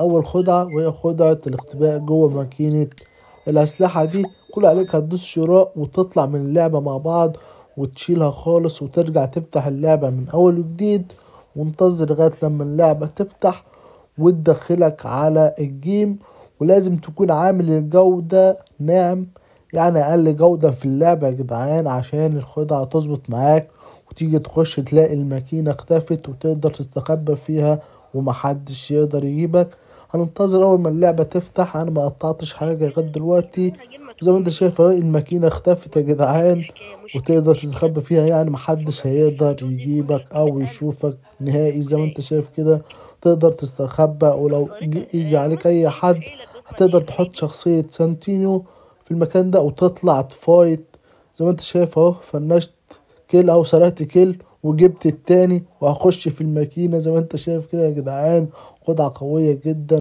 اول خدعة وهي خدعة الاختباء جوه ماكينة الاسلحة دي. كل عليك هتدوس شراء وتطلع من اللعبة مع بعض وتشيلها خالص وترجع تفتح اللعبة من اول وجديد، وانتظر لغاية لما اللعبة تفتح وتدخلك على ال game. ولازم تكون عامل الجودة ناعم، يعني اقل جودة في اللعبة يا جدعان عشان الخدعة تظبط معاك، وتيجي تخش تلاقي الماكينة اختفت وتقدر تستخبى فيها ومحدش يقدر يجيبك. هننتظر اول ما اللعبة تفتح. انا ما قطعتش حاجة لغاية دلوقتي، زي ما انت شايف اهو الماكينة اختفت يا جدعان وتقدر تستخبى فيها، يعني محدش هيقدر يجيبك او يشوفك نهائي. زي ما انت شايف كده تقدر تستخبى، ولو يجي عليك اي حد هتقدر تحط شخصية سانتينو في المكان ده وتطلع ت fight. زي ما انت شايف اهو فنشت kill او سرقت kill وجبت التاني وهخش في الماكينة. زي ما انت شايف كده يا جدعان خدعة قوية جدا.